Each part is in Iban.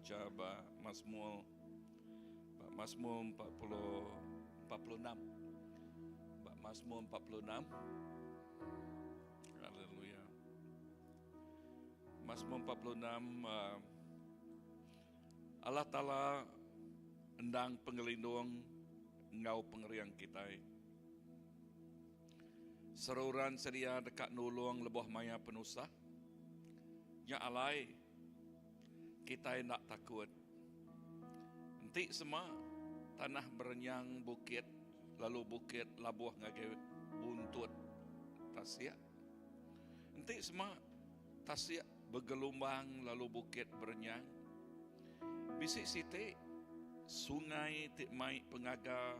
macha ba Mazmur ba Mazmur 40 46. Ba Mazmur 46. Haleluya. Mazmur 46 uh, Allah Taala endang pengelindung enggau pengering kitai. Seruran sedia deka nulung lebuh maya penusah. Nya alai, kitai enda takut. Enti sema tanah berenyang bukit lalu bukit labuh ngagai buntut tasik. Enti sema tasik begelumbang lalu bukit berenyang. Bisi siti sungai ti mai pengaga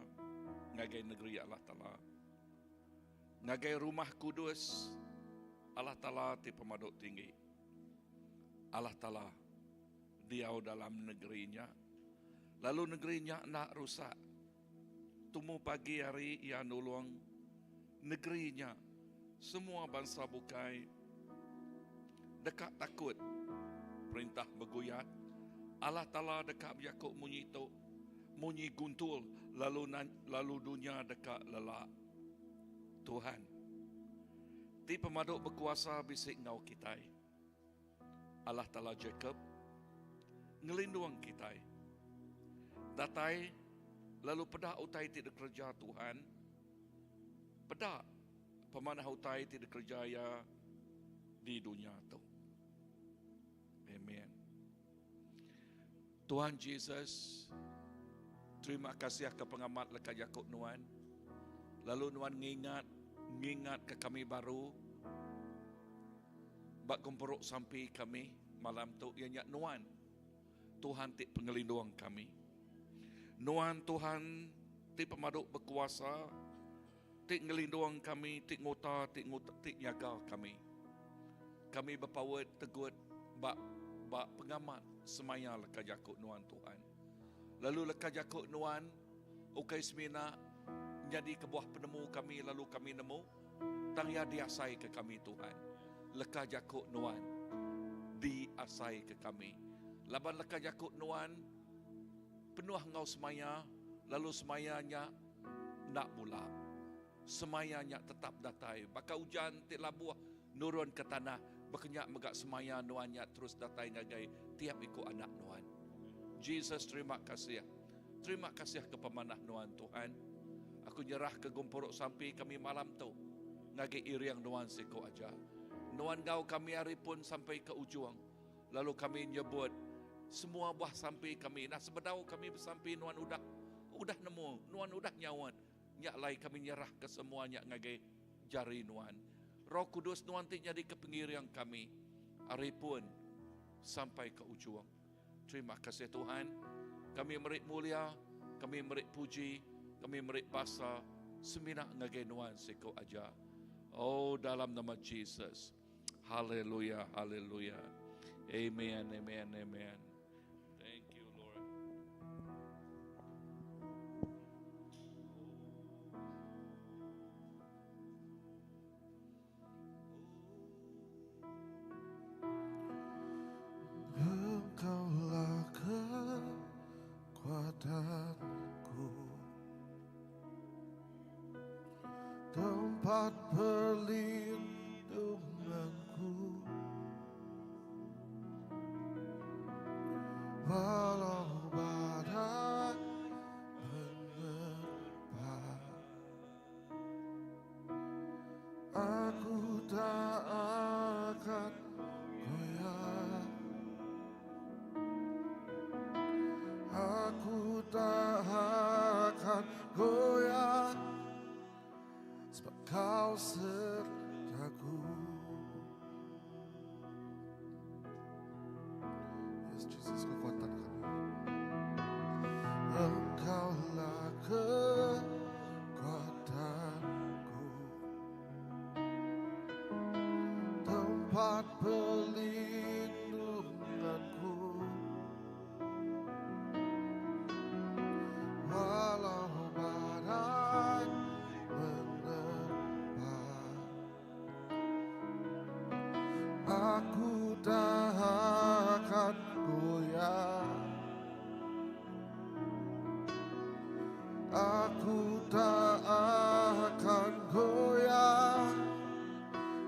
ngagai negeri Allah Taala, ngagai rumah kudus Allah Taala ti pemadu tinggi. Allah Taala diau dalam negeri nya, lalu negeri nya enda rusak. Tumu pagi hari Iya nulung negeri nya. Semua bansa bukai deka takut. Perintah beguyat, Allah Taala deka bejaku munyi tu, munyi guntul lalu lalu dunya deka lelak. Tuhan ti pemadu bekuasa bisi enggau kitai. Allah Taala Jacob ngelindung kitai. Datai lalu peda utai ti dikereja Tuhan. Peda pemanah utai ti dikereja Iya di dunya tu. Amen. Tuhan Jesus, terima kasih ke pengamat leka jaku nuan. Lalu nuan ngingat, ngingat ke kami baru ba gempuru sampi kami malam tu iya nya nuan Tuhan ti pengelindung kami. Nuan Tuhan ti pemadu bekuasa ti ngelindung kami, ti nguta, ti nguta, ti nyaga kami. Kami bepaut tegut ba ba pengamat semaya leka jaku nuan Tuhan. Lalu leka jaku nuan ukai semina nyadi kebuah penemu kami lalu kami nemu tang iya diasaika kami Tuhan. Leka jaku nuan diasaika kami. Laban leka jaku nuan penuh enggau semaya lalu semaya nya enda bula. Semaya nya tetap datai baka ujan ti labuh nurun ke tanah, baka nya mega semaya nuan nya terus datai ngagai tiap iku anak nuan. Jesus terima kasih. Terima kasih ke pemanah nuan Tuhan. Aku nyerah ke gempuru sampi kami malam tu ngagai iring nuan siku aja. Nuan enggau kami ari pun sampai ke ujung. Lalu kami nyebut semua buah sampi kami. Nah sebedau kami besampi nuan udah udah nemu, nuan udah nyaut. Nya alai kami nyerahka semua nya ngagai jari nuan. Roh Kudus nuan ti nyadika pengiring kami ari pun sampai ke ujung. Terima kasih Tuhan. Kami meri mulia, kami meri puji, kami meri basa semina ngagai nuan siku aja. Oh dalam nama Jesus. Haleluya, haleluya. Amen, amen, amen. Thank you, Lord. Engkaulah kekuatanku Tempat perlindunganku Walau badai menerpa Aku tak akan goyah Aku tak akan goyah Sebab kau sertaku Yes Jesus kekuatan kami Engkaulah kekuatanku Tempat perlindunganku Walau badai menerpa Aku tak akan goyah. Aku tak akan goyah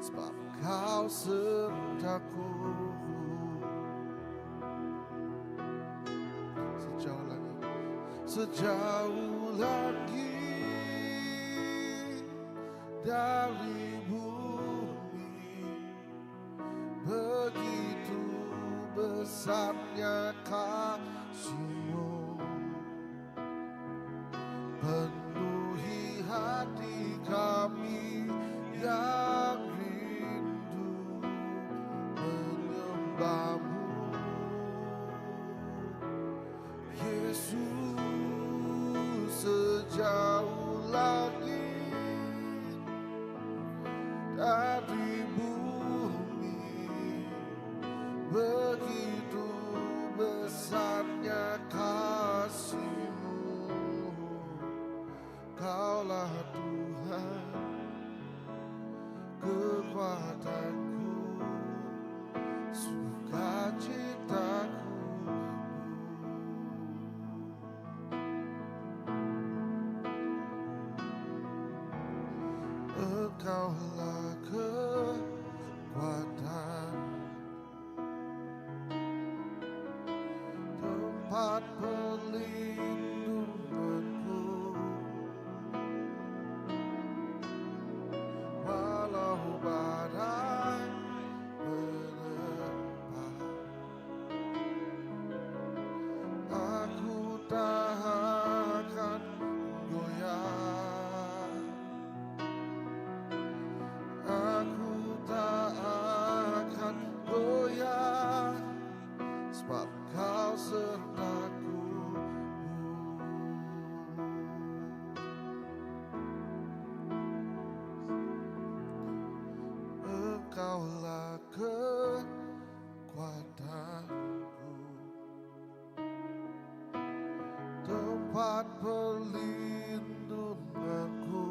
sebab kau sertaku. Sejauh lagi, sejauh lagi dari bumi, begitu besarnya kasihmu, penuhi hati kami yang rindu menyembahmu. Yesus, sejauh lagi dari bumi, begitu besarnya kasihmu. Kaulah Tuhan kekuatanku, sukacitaku. Engkaulah kekuatan, tempat perlindunganku. Walau badai menerpa, aku tak akan goyah. Aku tak akan goyah, sebab kau sertaku. Engkaulah kekuatanku, tempat perlindunganku.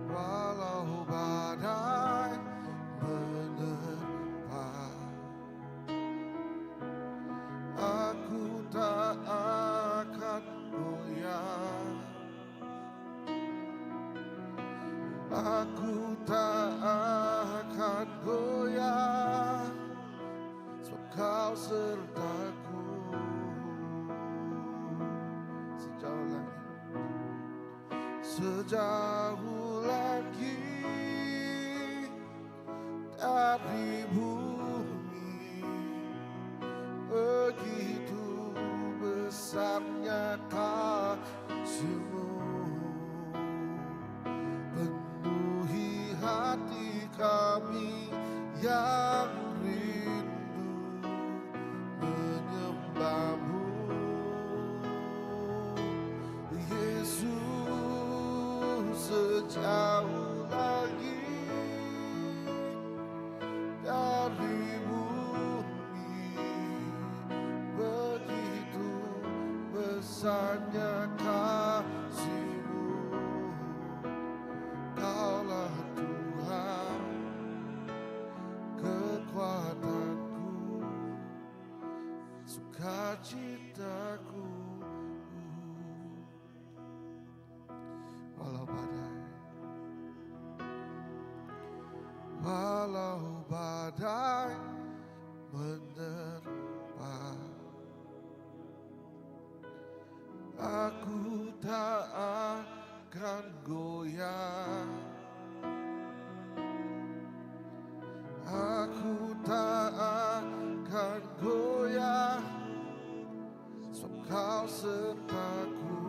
Walau badai menerpa, aku tak akan goyah. Aku tak akan goyah, sebab kau sertaku. Sejauh lagi, sejauh lagi dari bumi, begitu besarnya kasihmu, penuhi hati kami yang rindu menyembahmu. Yesus, sejauh lagi dari bumi, begitu besarnya kasihmu. Kaulah Tuhan kekuatanku, sukacitaku. Walau badai, walau badai menerpa, aku tak akan goyah. Aku tak akan goyah, sebab kau sertaku,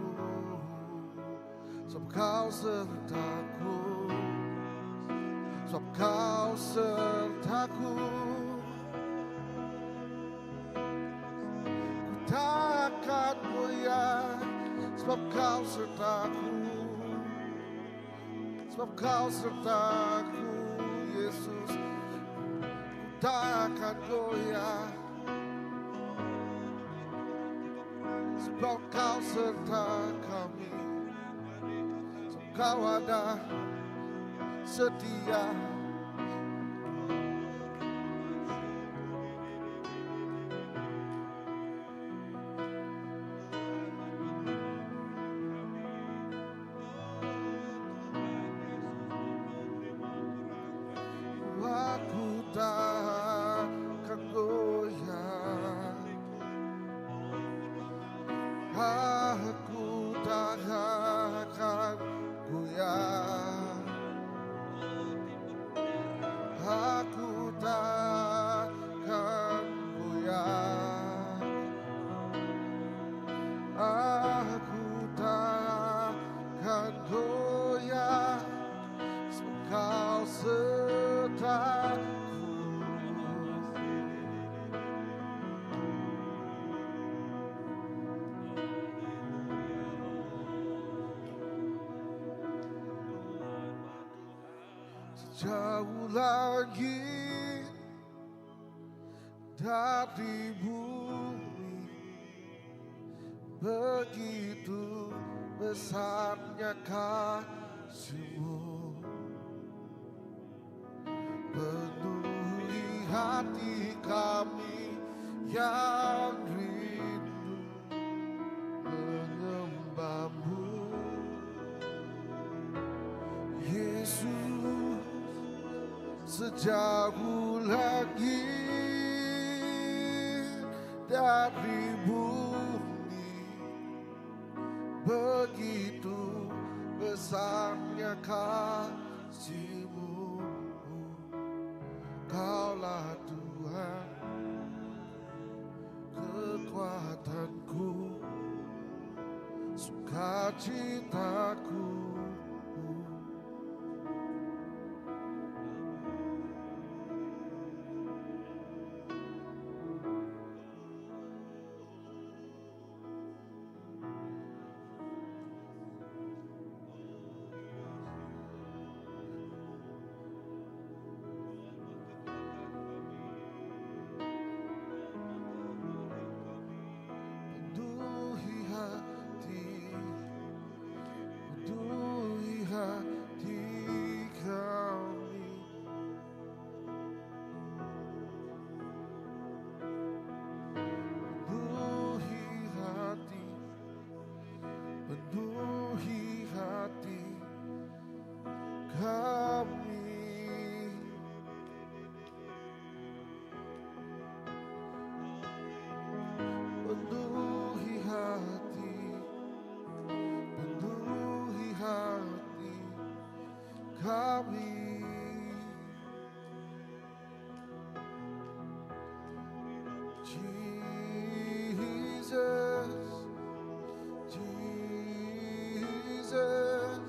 sebab kau sertaku, sebab kau sertaku. Ku takkan goyah, sebab kau sertaku, sebab kau sertaku, Yesus. Ku takkan goyah, sebab kau serta kami, sebab kau ada setia. Aku tak akan goyah. Aku takkan goyah. Aku takkan goyah. Sebab kau sertaku. Sejauh langit dari bumi, begitu besarnya kasih-Mu. Penuhi hati kami yang rindu menyembah-Mu. Yesus, sejauh langit dari bumi, begitu besarnya kasih-Mu. Kaulah Tuhan kekuatanku, sukacitaku. Penuhi hati, penuhi hati kami. Penuhi hati, penuhi hati kami. Penuhi hati, penuhi hati kami. Jesus, Jesus.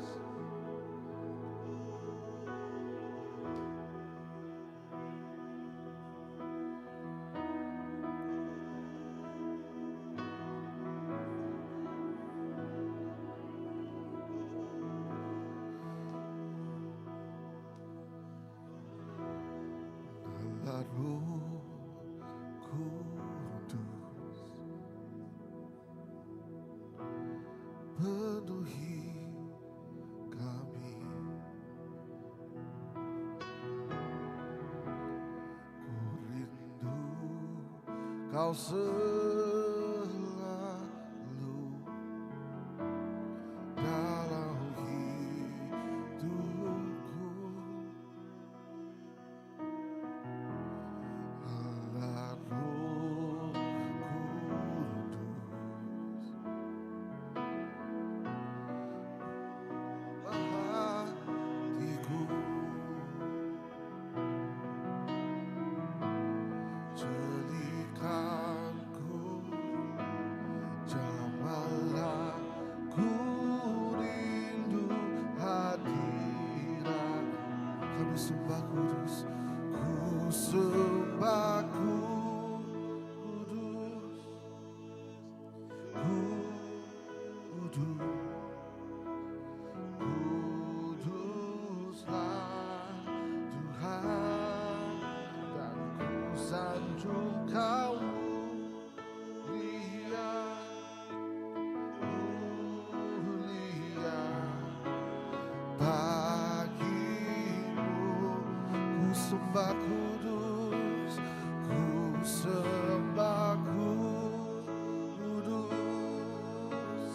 Allah Roh Kudus, penuhi kami. Ku rindu kau selalu dalam hidupku. Allah Roh Kudus, hatiku, jadikanku, jamalah ku rindu hadirat. Kami sembah kudus, ku sembah kudus, kudus, kuduslah Tuhan, dan ku sanjung kau mulia, mulia bagimu. Ku sembah kudus, ku sembah kudus, kudus.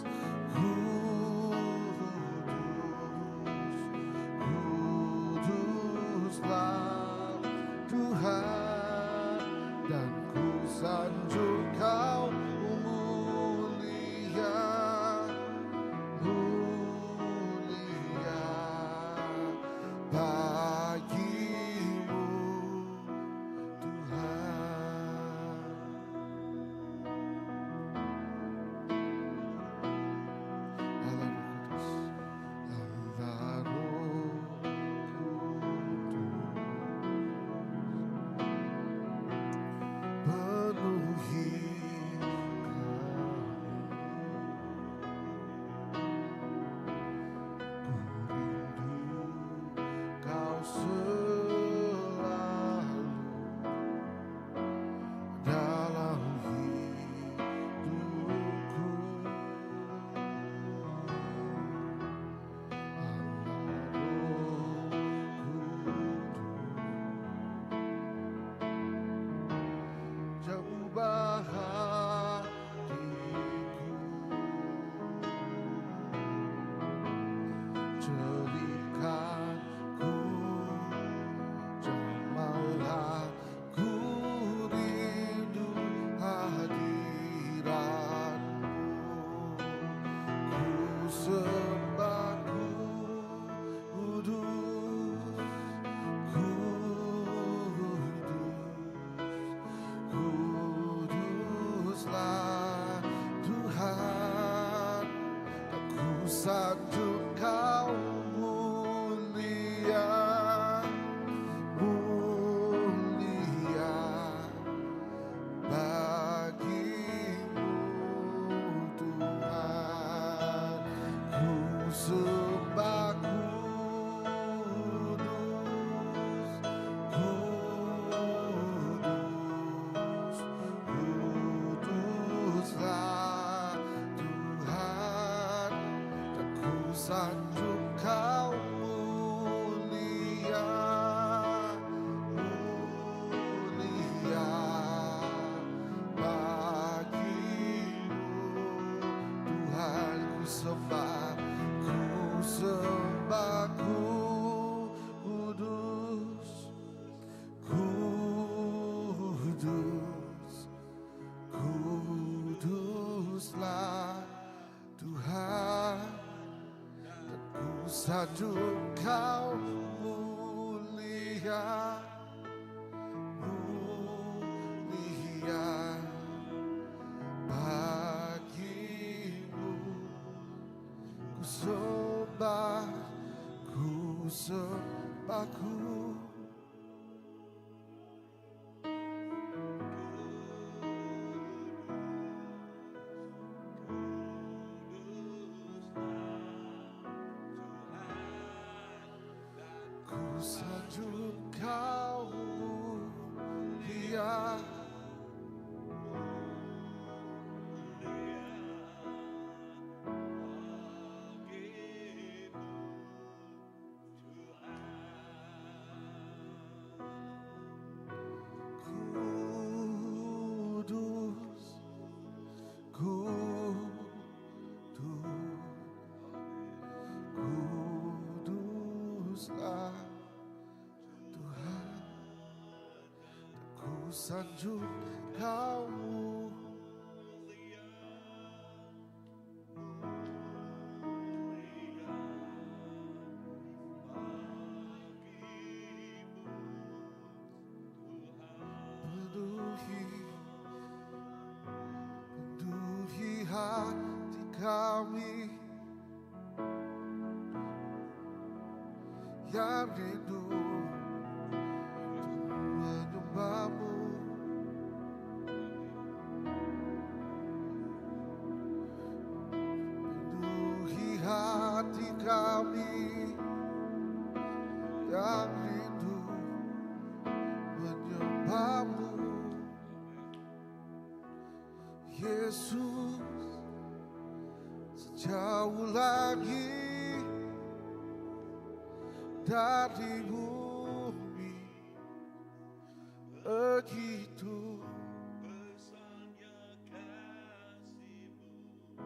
sanjung kau mulia, mulia bagimu Tuhan. Ku sembah kudus, kudus, kuduslah Tuhan. Dan ku sanjung kau mulia, mulia bagimu Tuhan. Ku sembah, ku sembah kudus, kudus, kuduslah Tuhan. Dan ku sanjung kau mulia, mulia bagimu. Ku sembah, ku sembah ku. Ku sanjung kau mulia, kudus, kudus, kuduslah Tuhan. Ku sanjung kau penuhi, penuhi hati kami yang rindu untuk menyembahmu. Penuhi hati kami yang rindu menyembahmu. Yesus, sejauh lagi dari bumi, begitu besarnya kasihmu.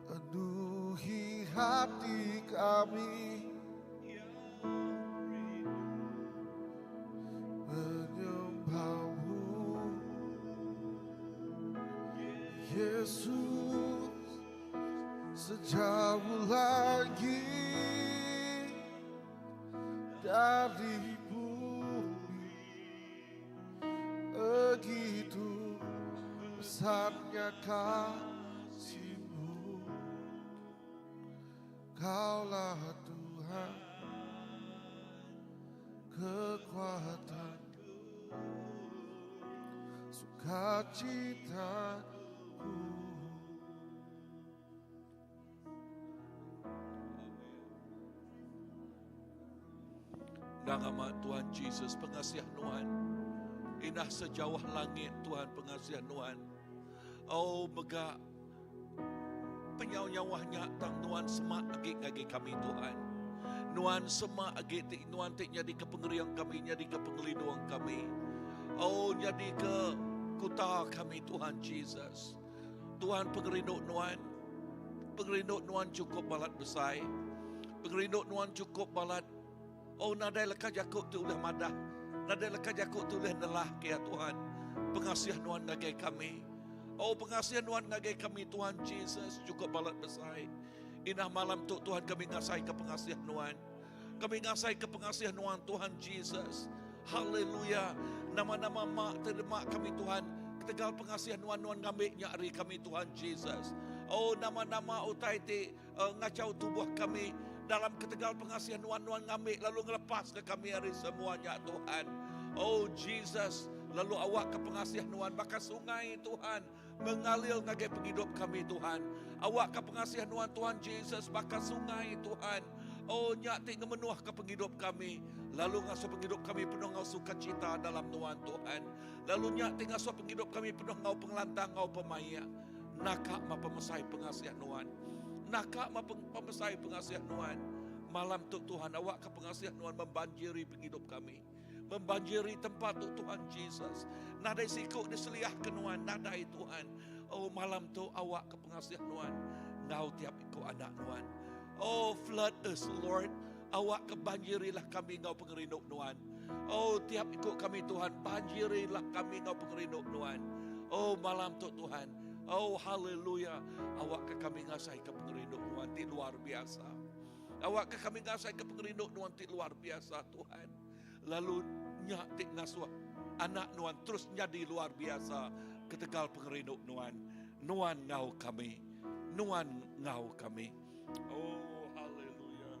Penuhi hati kami yang rindu menyembahmu. Yesus, sejauh lagi dari bumi, begitu besarnya kasihmu. Kaulah Tuhan kekuatanku, sukacitaku. Nama Tuhan Jesus pengasih Nuhan. Indah sejauh langit Tuhan pengasih Nuhan. Oh mega penyau-nyawahnya tang Nuhan semak agi ngagi kami Tuhan. Nuhan semak agi ti Nuhan ti nyadi ke pengeriang kami, nyadi ke pengelindung kami. Oh nyadi ke kuta kami Tuhan Jesus. Tuhan pengerindu Nuhan. Pengerindu Nuhan cukup balat besar. Pengerindu Nuhan cukup balat. Oh nadai leka jakuk tu ulih madah. Nadai leka jakuk tu ulih nelah ke ya Tuhan. Pengasih Nuhan ngagai kami. Oh pengasih Nuhan ngagai kami Tuhan Jesus cukup balat besar. Inah malam tu Tuhan kami ngasai ke pengasih Nuhan. Kami ngasai ke pengasih Nuhan Tuhan Jesus. Haleluya. Nama-nama mak terima kami Tuhan. Ketegal pengasih Nuhan, Nuhan ngambil nyari kami Tuhan Jesus. Oh nama-nama utai ti uh, ngachau tubuh kami dalam ketegal pengasih nuan nuan ngambi lalu ngelepaska kami ari semua nya Tuhan. Oh Jesus, lalu awak ke pengasih nuan baka sungai Tuhan mengalir ngagai pengidup kami Tuhan. Awak ke pengasih nuan Tuhan Jesus baka sungai Tuhan. Oh nya ti ngemenuh ke pengidup kami. Lalu ngasuh pengidup kami penuh ngau sukacita dalam nuan Tuhan. Lalu nya ti ngasuh pengidup kami penuh ngau pengelantang ngau pemaik. Naka ma pemesai pengasih nuan. Naka ma pemesai pengasih nuan. Malam tu Tuhan awak ke pengasih nuan membanjiri pengidup kami. Membanjiri tempat tu Tuhan Jesus. Nadai siku diseliah ke nuan, nadai Tuhan. Oh malam tu awak ke pengasih nuan. Ngau tiap iku anak nuan. Oh flood us Lord. Awak ke banjirilah kami ngau pengerindu nuan. Oh tiap iku kami Tuhan, banjirilah kami ngau pengerindu nuan. Oh malam tu Tuhan. Oh haleluya. Awak ke kami ngasai ke pengerindu nuan ti luar biasa. Awak ke kami ngasai ke pengerindu nuan ti luar biasa Tuhan. Lalu nyak ti ngasuh anak nuan terus jadi luar biasa ketegal pengerindu nuan. Nuan ngau kami. Nuan ngau kami. Oh haleluya.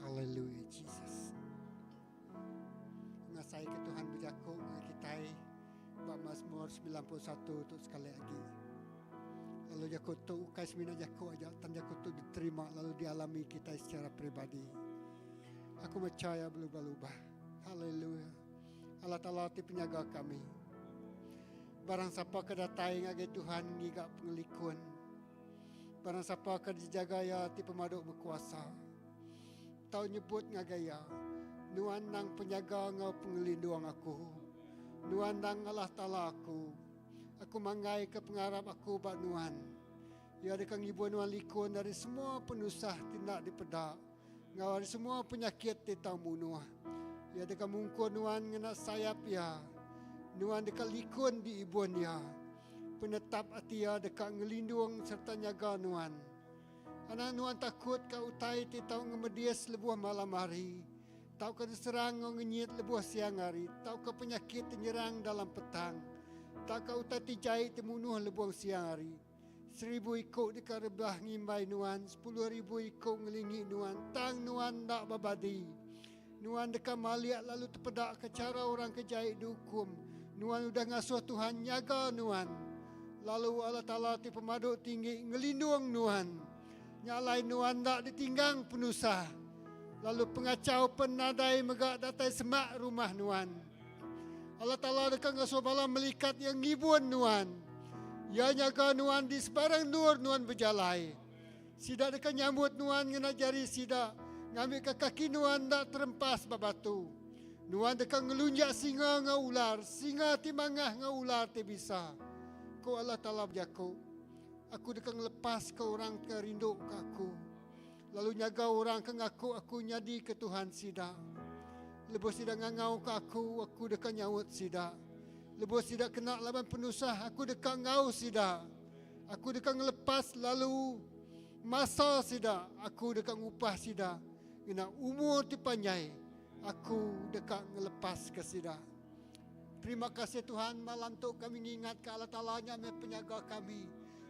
Hallelujah Jesus. Ngasai ke Tuhan bejaku ngagai kitai ba Mazmur 91 tu sekali agi. Lalu jaku tu ukai semina jaku aja tang jaku tu diterima lalu dialami kitai secara peribadi. Aku percaya belubah-lubah. Hallelujah. Allah Taala ti penyaga kami. Barang sapa ke datai ngagai Tuhan ngiga pengelikun. Barang sapa ke dijaga iya ti pemadu bekuasa. Tau nyebut ngagai iya, Nuan nang penyaga enggau pengelindung aku. Nuan nang Allah Taala aku. Aku manggai ke pengarap aku ba Nuan. Iya deka ngibun nuan likun ari semua penusah ti enda dipeda enggau ari semua penyakit ti tau munuh. Iya deka mungkur nuan ngena sayap Iya. Nuan deka likun diibun Iya. Penetap ati Iya deka ngelindung sereta nyaga nuan. Anang nuan takut ka utai ti tau ngemedis lebuh malam hari, tauka diserang enggau ngenyit lebuh siang hari, tauka penyakit ti nyerang dalam petang, tauka utai ti jai ti munuh lebuh siang hari. Seribu iku deka rebah ngimbai nuan, 10,000 iku ngelingi nuan, tang nuan enda bebadi. Nuan deka malik lalu tepedaka chara orang ke jai diukum. Nuan udah ngasuh Tuhan nyaga nuan. Lalu Allah Taala ti pemadu tinggi ngelindung nuan. Nya alai nuan enda ditinggang penusah, lalu pengachau pen nadai mega datai semak rumah nuan. Allah Taala deka ngasuh bala melikat Iya ngibun nuan. Iya nyaga nuan di sebarang endur nuan bejalai. Sida deka nyambut nuan ngena jari sida, ngambika kaki nuan enda terempas ba batu. Nuan deka ngelunjak singa enggau ular, singa ti mangah enggau ular ti bisa. Ku Allah Taala bejaku, Aku deka ngelepaska orang ke rinduka Aku. Lalu nyaga orang ke ngaku Aku nyadika Tuhan sida. Lebuh sida ngangauka Aku, Aku deka nyaut sida. Lebuh sida kena laban penusah, Aku deka enggau sida. Aku deka ngelepas lalu masa sida. Aku deka ngupah sida ngena umur ti panjai. Aku deka ngelepaska sida. Terima kasih Tuhan, malam tu kami ngingatka Allah Taala nya meh penyaga kami.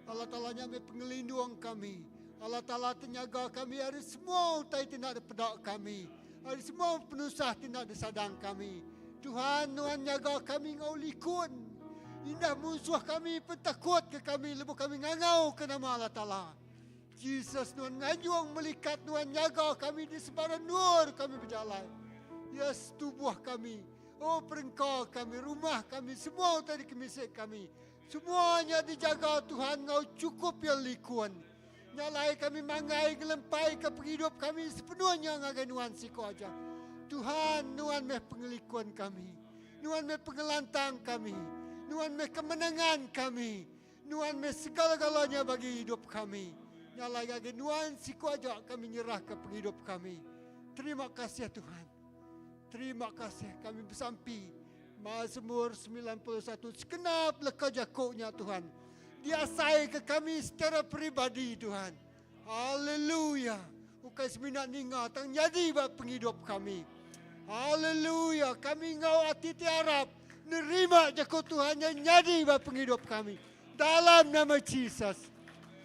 Allah Taala nya meh pengelindung kami. Allah Taala ti nyaga kami ari semua utai ti enda dipeda kami, ari semua penusah ti enda disadang kami. Tuhan, Nuan nyaga kami enggau likun. Indah munsuh kami pen takut ke kami lebuh kami ngangau ke nama Allah Taala. Jesus nuan nganjung melikat nuan nyaga kami di sebarang endur kami bejalai. Yes tubuh kami, oh perengka kami, rumah kami, semua utai dikemisi kami. Semua nya dijaga Tuhan enggau chukup iya likun. Nya alai kami manggai ngelempai ke pengidup kami sepenuhnya ngagai nuan siko aja. Tuhan nuan meh pengelikun kami. Nuan meh pengelantang kami. Nuan meh kemenangan kami. Nuan meh segala-galanya bagi idup kami. Nya alai ngagai Nuan siku aja kami nyerahka pengidup kami. Terima kasih Tuhan. Terima kasih kami besampi Mazmur 91 segenap leka jaku nya Tuhan. Diasaika kami secara peribadi Tuhan. Haleluya. Ukai semina ninga tang nyadi ba pengidup kami. Haleluya. Kami enggau ati ti arap nerima jaku Tuhan nya nyadi ba pengidup kami. Dalam nama Jesus.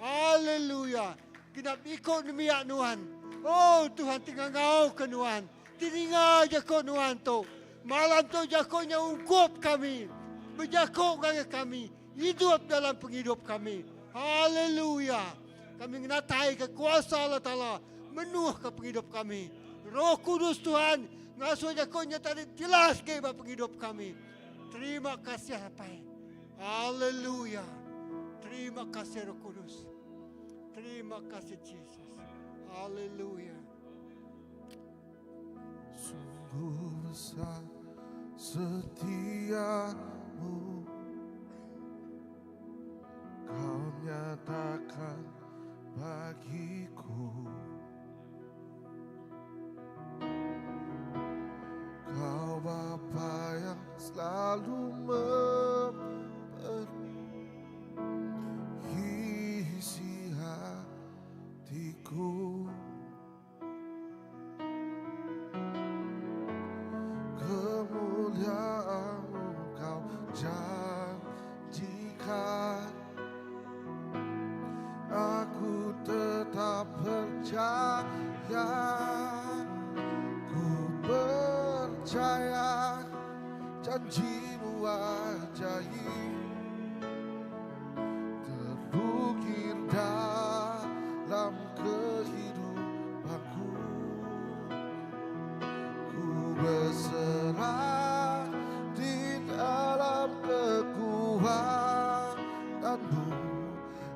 Haleluya. Genap iku nembiak nuan. Oh Tuhan ti ngangauka nuan. Ti ninga jaku nuan tu. Malam tu jaku nya ungkup kami. Bejaku ngagai kami. Idup dalam pengidup kami. Haleluya. Kami ngenataika kuasa Allah Taala menuhka pengidup kami. Roh Kudus Tuhan ngasuh jaku nya tadi jelas agi ba pengidup kami. Terima kasih Apai. Haleluya. Terima kasih Roh Kudus. Terima kasih Jesus. Haleluya. Sungguh besar setiamu Kau nyatakan bagiku Kau Bapa yang selalu memperhisi hatiku Kemuliaanmu kau janjikan Aku tetap percaya Ku percaya janjimu ajaib Terukir dalam kehidupanku Ku berserah di dalam kekuatanmu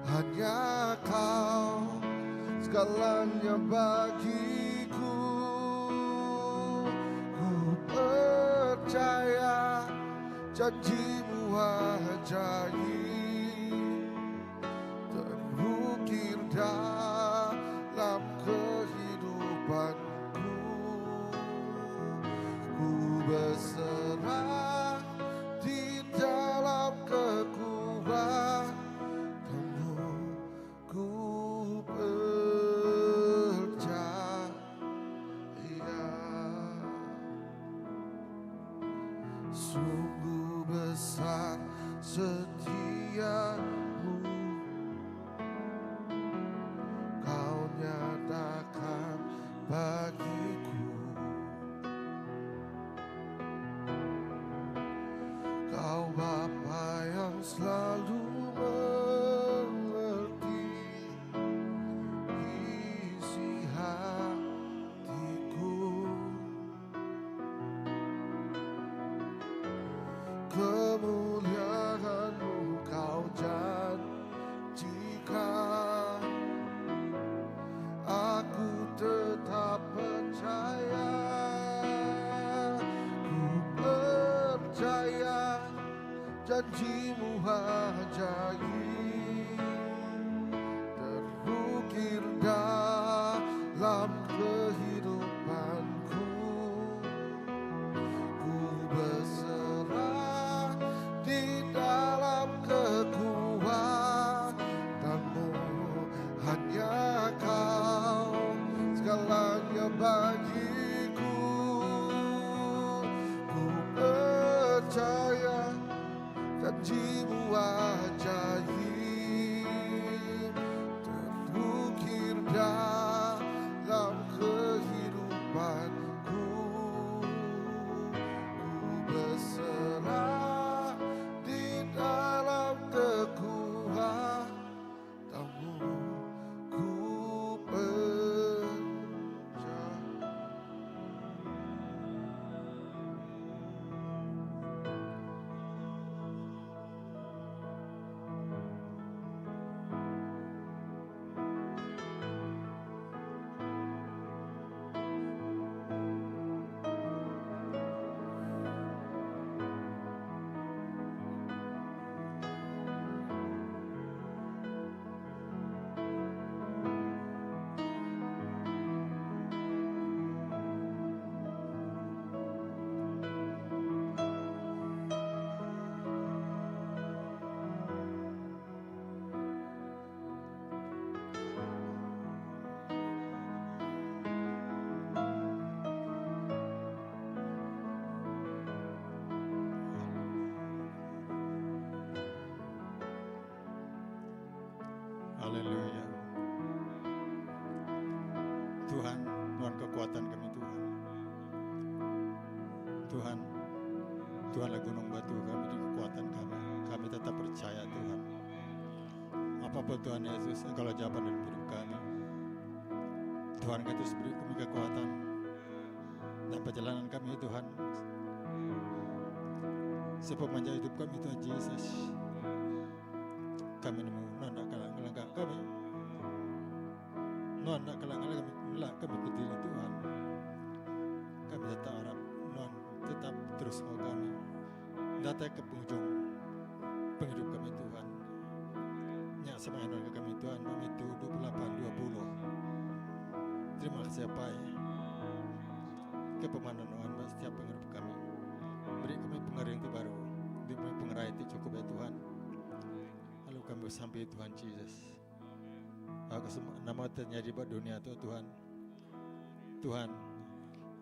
Hanya kau segalanya bagiku Ku percaya janjimu ajaib Terukir dalam kehidupanku Ku berserah di dalam kekuatanmu Ku percaya Sungguh besar setiamu Kau nyatakan bagiku Kau Bapa yang selalu mengerti isi hatiku Kemuliaanmu kau janjikan Aku tetap percaya Ku percaya janjimu ajaib Terukir dalam kehidupanku Ku berserah di dalam kekuatanmu Hanya kau segalanya bagiku Ku percaya janjimu ajaib Terukir dalam kehidupanku Ku berserah di dalam. Haleluya. Tuhan, Nuan kekuatan kami Tuhan. Tuhan, Tuhanlah gunung batu kami dan kekuatan kami. Kami tetap percaya Tuhan. Apapun Tuhan Yesus, Engkau lah jawaban dalam hidup kami. Tuhan, Engkau terus beri kami kekuatan dan perjalanan kami Tuhan. Sepanjang hidup kami Tuhan Yesus. Kami nemu nuan enda kala ngelangka kami. Nuan enda kala ngelak kami ngelak kami kediri Tuhan. Kami tetap arap nuan tetap terus enggau kami datai ke pengujung pengidup kami Tuhan. Nya semaya nuan ke kami Tuhan ba Matu 28 20. Terima kasih Apai ke pemanah nuan ba setiap pengidup kami. Beri kami pengering ti baru, beri kami pengerai ti chukup ya Tuhan. Lalu kami besampi Tuhan Jesus. Aku semua nama terjadi ba dunia tu Tuhan. Tuhan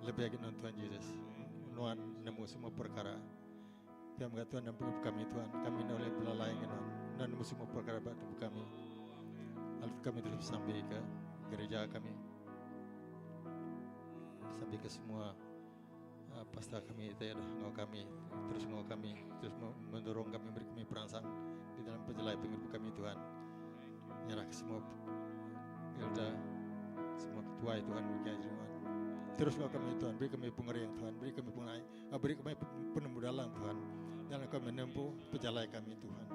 lebih lagi nuan Tuhan Jesus. Nuan nemu semua perkara. Pia mega Tuhan dalam pengidup kami Tuhan. Kami enda ulih belalai enggau Nuan. Nuan nemu semua perkara ba tubuh kami. Lalu kami terus besampi ke gereja kami. Sampai ke semua uh, pastor kami itu ya enggau kami terus enggau kami terus mendorong kami beri kami perangsang di dalam perjalanan penghidup kami Tuhan. Nyerah ke semua elder semua ketua Tuhan bagi Tuhan. Terus enggau kami Tuhan, beri kami pengering Tuhan, beri kami pengerai, ah, beri kami penemu dalam Tuhan. Dalam kami menempuh perjalanan kami Tuhan.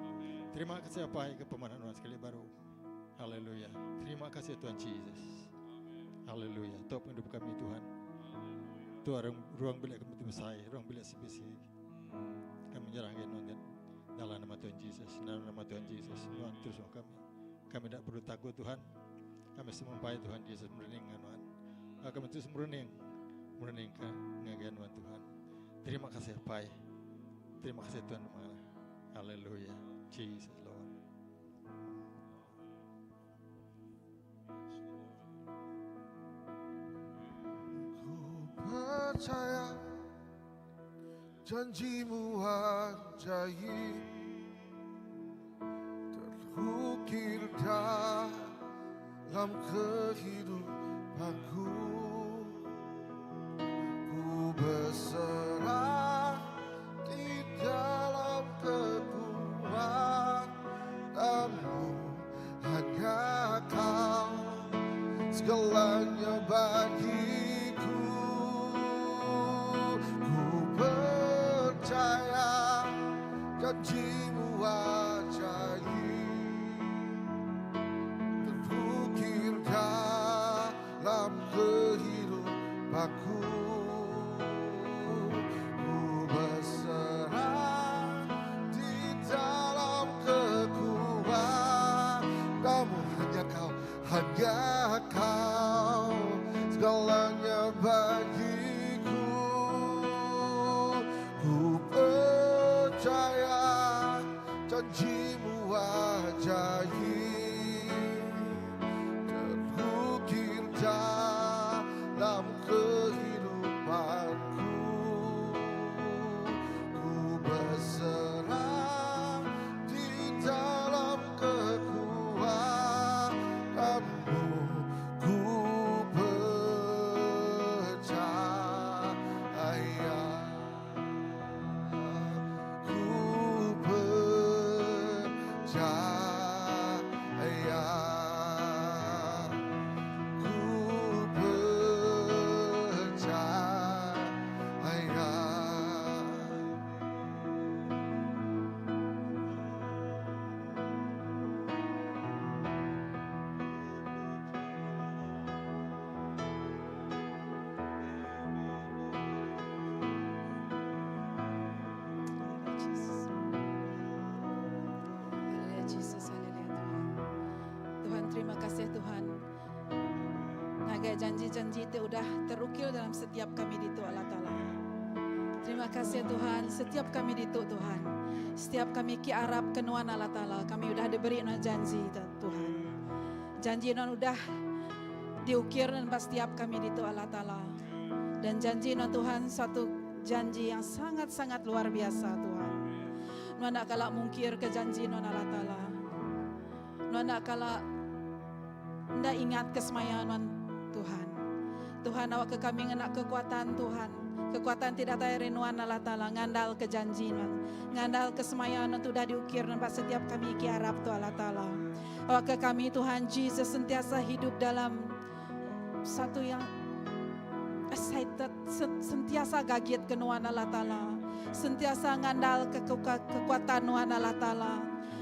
Terima kasih apa ke pemanahan Tuhan sekali baru. Haleluya. Terima kasih Tuhan Jesus. Haleluya. Tuhan penghidup kami Tuhan. Tuhan ruang bilik kami besar, ruang bilik CBC. Kami menyerah ke Tuhan dalam nama Tuhan Jesus. Dalam nama Tuhan Jesus. Tuhan terus kami. Kami tidak perlu takut Tuhan. Kami semua baik Tuhan Yesus merening dengan Tuhan. Kami terus merening. Merening ke ngagai Tuhan Tuhan. Terima kasih Pai. Terima kasih Tuhan. Haleluya. Jesus Lord. Ku percaya janjimu ajaib terukir dalam kehidupanku. Ku berserah di dalam kekuatanmu, hanya kau segalanya bagiku. Ku percaya janjimu ajaib terukir dalam kehidupanku. Ku berserah di dalam kekuatanmu, hanya kau, hanya kau segalanya bagiku. Ku percaya janjimu ajaib terukir dalam kehidupanku. Ku berserah di dalam kekuatanmu. Ku percaya, ku percaya, ku percaya. Haleluya Jesus. Haleluya Jesus, haleluya Tuhan. Tuhan terima kasih Tuhan. Ngagai janji-janji itu udah terukir dalam setiap kami ditu Allah Ta'ala. Terima kasih Tuhan, setiap kami ditu Tuhan. Setiap kami ki arap ke nuan Allah Ta'ala, kami udah diberi nuan janji Tuhan. Janji nuan udah diukir dan setiap kami ditu Allah Ta'ala. Dan janji nuan Tuhan satu janji yang sangat-sangat luar biasa Tuhan. Nuan nak kala mungkir ke janji nuan Allah Ta'ala. Nuan nak kala Enda ingat ke semaya nuan Tuhan. Tuhan awakka kami ngena kekuatan Tuhan. Kekuatan ti datai ari nuan Allah Taala ngandal ke janji nuan. Ngandal ke semaya nuan ti udah diukir nuan ba setiap kami ki arap tu Allah Taala. Awakka kami Tuhan Jesus sentiasa hidup dalam satu yang excited sentiasa gagit ke nuan Allah Taala. Sentiasa ngandal ke kekuatan nuan Allah Taala.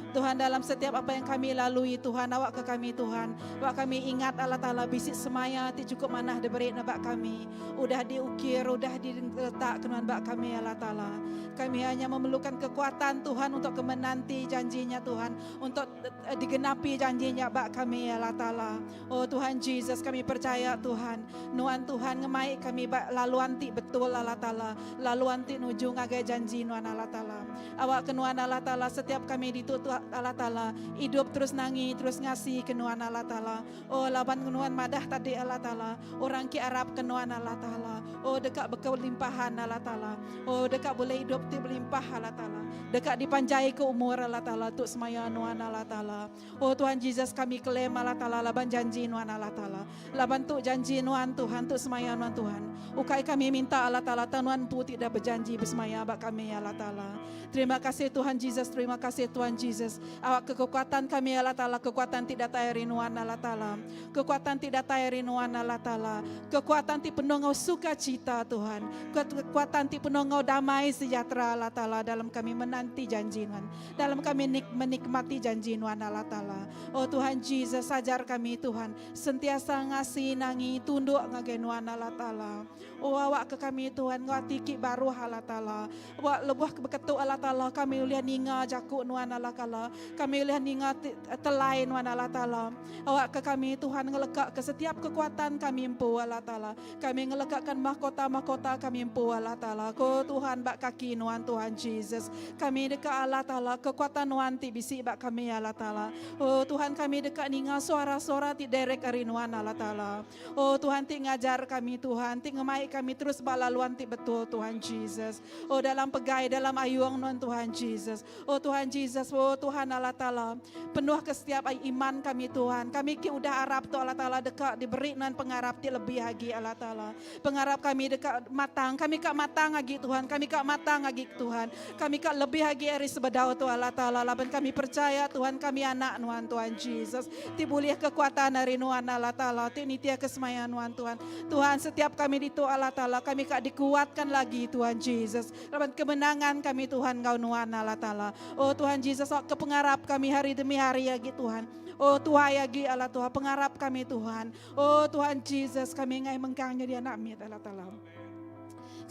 Tuhan dalam setiap apa yang kami lalui Tuhan awak ke kami Tuhan awak kami ingat Allah Taala bisi semaya ti cukup manah diberi nebak kami udah diukir udah diletak ke nuan bak kami Allah Taala kami hanya memerlukan kekuatan Tuhan untuk kemenanti janjinya Tuhan untuk eh, digenapi janjinya bak kami Allah Taala Oh Tuhan Jesus kami percaya Tuhan nuan Tuhan ngemai kami ba laluan ti betul Allah Taala laluan ti nuju ngagai janji nuan Allah Taala awak ke nuan Allah Taala setiap kami ditu tu Allah Taala idup terus nangi terus ngasi ke nuan Allah Taala oh laban nuan madah tadi Allah Taala orang ki arap ke nuan Allah Taala oh deka bekelimpahan Allah Taala oh deka boleh idup ti belimpah Allah Taala deka dipanjai ke umur Allah Taala tu semaya nuan Allah Taala Oh Tuhan Jesus kami claim Allah Taala laban janji nuan Allah Taala. Laban tu janji nuan Tuhan tu semaya nuan Tuhan. Ukai kami minta Allah Taala tang nuan empu ti dah bejanji besemaya ba kami Allah Taala. Terima kasih Tuhan Jesus terima kasih Tuhan Jesus. Awak ke kekuatan kami Allah Taala kekuatan ti datai ari nuan Allah Taala. Kekuatan ti datai ari nuan Allah Taala. Kekuatan ti penuh enggau sukacita Tuhan. Kekuatan ti penuh enggau damai sejahtera Allah Taala dalam kami menanti janji nuan. Dalam kami menikmati janji nuan Allah Taala. Oh Tuhan Jesus, ajar kami Tuhan, sentiasa ngasi nangi tunduk ngagai nuan Allah Taala. Oh awak ke kami Tuhan, enggau ati ki baruh Allah Taala. Awak lebuh ke beketu Allah Taala, kami ulih ninga jaku nuan Allah Taala. Kami ulih ninga telai nuan Allah Taala. Awak ke kami Tuhan ngeleka ke setiap kekuatan kami empu Allah Taala. Kami ngelekaka mahkota-mahkota kami empu Allah Taala. Ko Tuhan ba kaki nuan Tuhan Jesus. Kami deka Allah Taala kekuatan nuan ti bisi ba kami Allah Taala. Oh Tuhan kami deka ninga suara-suara ti direct ari nuan Allah Taala. Oh Tuhan ti ngajar kami Tuhan ti ngemai kami terus ba laluan ti betul Tuhan Jesus. Oh dalam pegai dalam ayung nuan Tuhan Jesus. Oh Tuhan Jesus, oh Tuhan Allah Taala. Penuh ke setiap ai iman kami Tuhan. Kami ki udah arap tu Allah Taala deka diberi nuan pengarap ti lebih agi Allah Taala. Pengarap kami deka matang. Kami ka matang agi Tuhan. Kami ka matang agi Tuhan. Kami ka lebih agi ari sebedau tu Allah Taala laban kami percaya Tuhan kami anak nuan Tuhan Jesus. Ti bulih kekuatan ari nuan Allah Taala. Ti nitih ke semaya nuan Tuhan. Tuhan setiap kami ditu Allah Taala kami ka dikuatkan lagi Tuhan Jesus. Laban kemenangan kami Tuhan enggau nuan Allah Taala. Oh Tuhan Jesus awak ke pengarap kami hari demi hari agi Tuhan. Oh tuai agi Allah Tuhan pengarap kami Tuhan. Oh Tuhan Jesus kami ngai mengkang nyadi anak mit Allah Taala.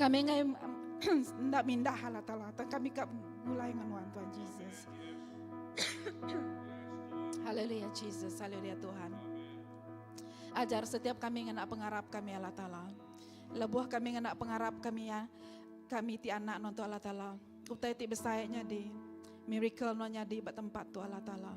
Kami ngai enda mindah Allah Taala. Tang kami ka gulai dengan nuan Tuhan Jesus. Haleluya Jesus, haleluya Tuhan. Ajar setiap kami ngena pengarap kami Allah Taala. Lebuh kami ngena pengarap kami ya, kami ti anak nuan tu Allah Taala. Utai ti besai nyadi. Miracle nuan nyadi ba tempat tu Allah Taala.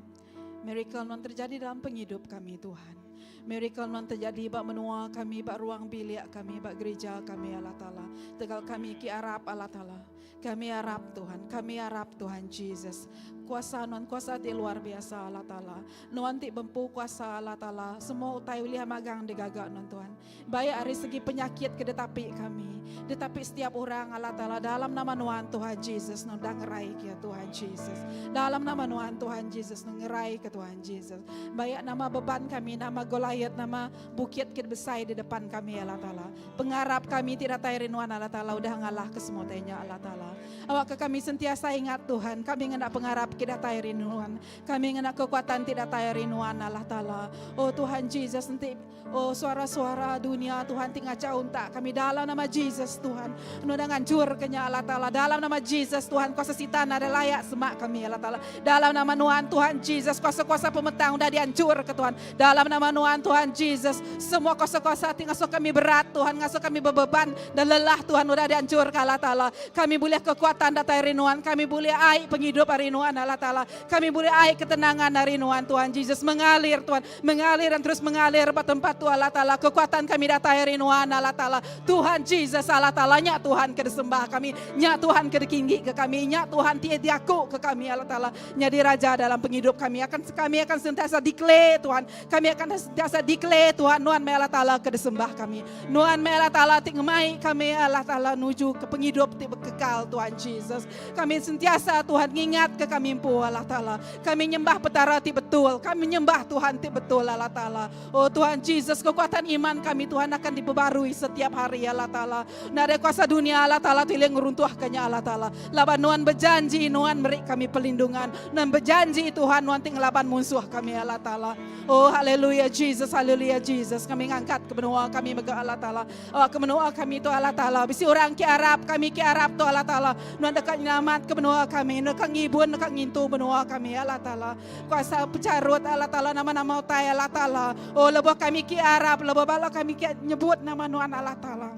Miracle nuan terjadi dalam pengidup kami Tuhan. Miracle nuan terjadi ba menua kami, ba ruang bilik kami, ba gereja kami Allah Taala. Tegal kami ki arap Allah Taala. Kami arap Tuhan, kami arap Tuhan Jesus. Kuasa nuan kuasa ti luar biasa Allah Taala. Nuan ti bempu kuasa Allah Taala. Semua utai ulih magang digaga nuan Tuhan. Baik ari segi penyakit ke ditapi kami. Ditapi setiap orang Allah Taala dalam nama nuan Tuhan Jesus nuan dah ngerai ke Tuhan Jesus. Dalam nama nuan Tuhan Jesus nuan ngerai ke Tuhan Jesus. Baik nama beban kami, nama Goliath, nama bukit ke besai di depan kami Allah Taala. Pengarap kami ti datai ari nuan Allah Taala udah ngalah ke semua utai nya Allah Taala. Awakka kami sentiasa ingat Tuhan, kami ngena pengarap ki datai ari nuan. Kami ngena kekuatan ti datai ari nuan Allah Taala. Oh Tuhan Jesus enti oh suara-suara dunia Tuhan ti ngachau untak kami dalam nama Jesus Tuhan. Nuan udah ngancur ke nya Allah Taala. Dalam nama Jesus Tuhan kuasa sitan nadai layak semak kami Allah Taala. Dalam nama nuan Tuhan Jesus kuasa-kuasa pemetang udah diancur ke Tuhan. Dalam nama nuan Tuhan Jesus, semua kuasa-kuasa ti ngasuh kami berat Tuhan, ngasuh kami bebeban dan lelah Tuhan udah diancurka Allah Taala. Kami. bulih kekuatan datai ari Nuan. Kami bulih ai pengidup ari Nuan Allah Taala. Kami bulih ai ketenangan ari Nuan Tuhan Jesus. Mengalir Tuhan, mengalir dan terus mengalir ba tempat tu Allah Taala. Kekuatan kami datai ari Nuan Allah Taala. Tuhan Jesus Allah Taala nya Tuhan ke disembah kami, nya Tuhan ke dikinggi ke kami, nya Tuhan ti diaku ke kami Allah Taala. Nyadi raja dalam pengidup kami. Akan kami akan sentiasa declare Tuhan. Kami akan sentiasa declare Tuhan nuan meh Allah Taala ke disembah kami. Nuan meh Allah Taala ti ngemai kami Allah Taala nuju ke pengidup ti bekekal Tuhan Jesus. Kami sentiasa Tuhan ngingat ke kami empu Allah Taala. Kami nyembah Petara ti betul. Kami nyembah Tuhan ti betul Allah Taala. Oh Tuhan Jesus kekuatan iman kami Tuhan akan diperbarui setiap hari Allah Taala. Nadai kuasa dunia Allah Taala ti ulih ngeruntuhka nya Allah Taala. Laban Nuan bejanji Nuan meri kami perlindungan. Nuan bejanji Tuhan Nuan ti ngelaban munsuh kami Allah Taala. Oh haleluya Jesus haleluya Jesus. Kami ngangkat ke menua kami mega Allah Taala. Oh ke menua kami tu Allah Taala. Bisi orang ke arap kami ke arap tu Allah Taala. Nuan deka nyelamat ke menua kami. Nuan deka ngibun deka ngintu menua kami Allah Taala. Kuasa pecharut Allah Taala nama-nama utai Allah Taala. Oh lebuh kami ke arap lebuh bala kami ke nyebut nama Nuan Allah Taala.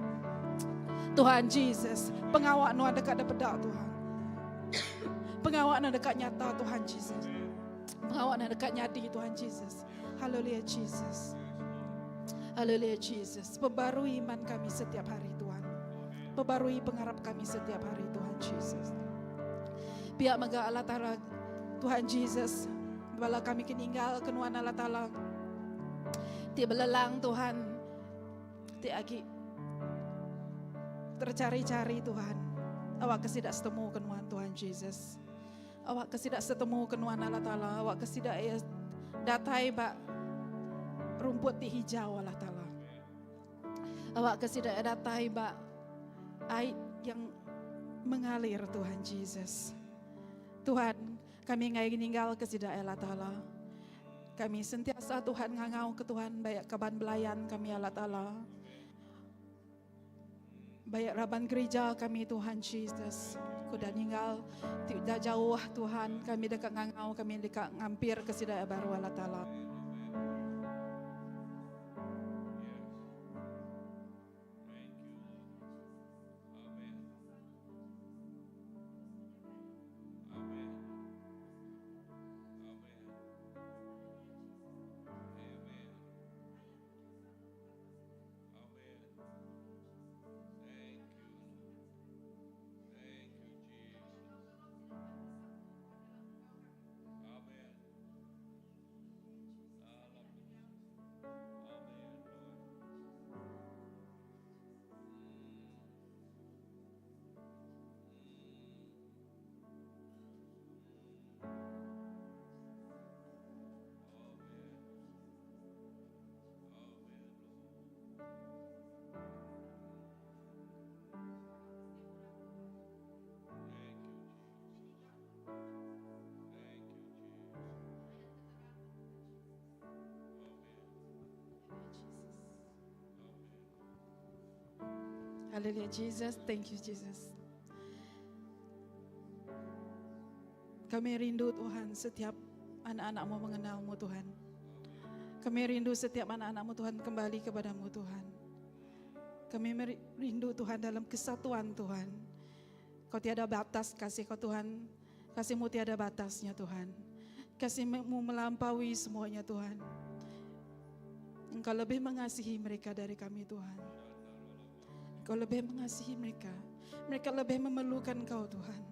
Tuhan Jesus, pengawa Nuan deka dipeda Tuhan. Pengawa Nuan deka nyata Tuhan Jesus. Pengawa Nuan deka nyadi Tuhan Jesus. Haleluya Jesus. Haleluya Jesus. Perbarui iman kami setiap hari Tuhan. Perbarui pengarap kami setiap hari Tuhan Jesus. Pia mega Allah Taala Tuhan Jesus bala kami ke ninggal ke nuan Allah Taala ti belelang Tuhan ti agi tercari-cari Tuhan awak ke sida setemu ke nuan Tuhan Jesus awak ke sida setemu ke nuan Allah Taala awak ke sida iya datai ba rumput ti hijau Allah Taala Awak ke sida datai ba ai yang mengalir Tuhan Jesus. Tuhan, kami ngai ninggal ke sida Allah Taala. Kami sentiasa Tuhan ngangau ke Tuhan bayak kaban belayan kami Allah Taala. Bayak raban gereja kami Tuhan Jesus. Ku dah ninggal ti udah jauh Tuhan kami deka ngangau kami deka ngampir ke sida baru Allah Taala. Hallelujah Jesus, thank you Jesus. Kami rindu Tuhan setiap anak-anakmu mengenalmu Tuhan. Kami rindu setiap anak-anakmu Tuhan kembali kepadamu Tuhan. Kami rindu Tuhan dalam kesatuan Tuhan. Kau tiada batas kasih kau Tuhan. Kasihmu tiada batasnya Tuhan. Kasihmu melampaui semuanya Tuhan. Engkau lebih mengasihi mereka dari kami Tuhan. Engkau lebih mengasihi mereka. Mereka lebih memerlukan Engkau Tuhan.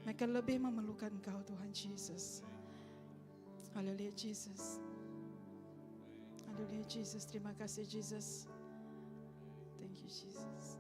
Mereka lebih memerlukan Engkau Tuhan Jesus. Haleluya Jesus. Haleluya Jesus. Terima kasih Jesus. Thank you Jesus.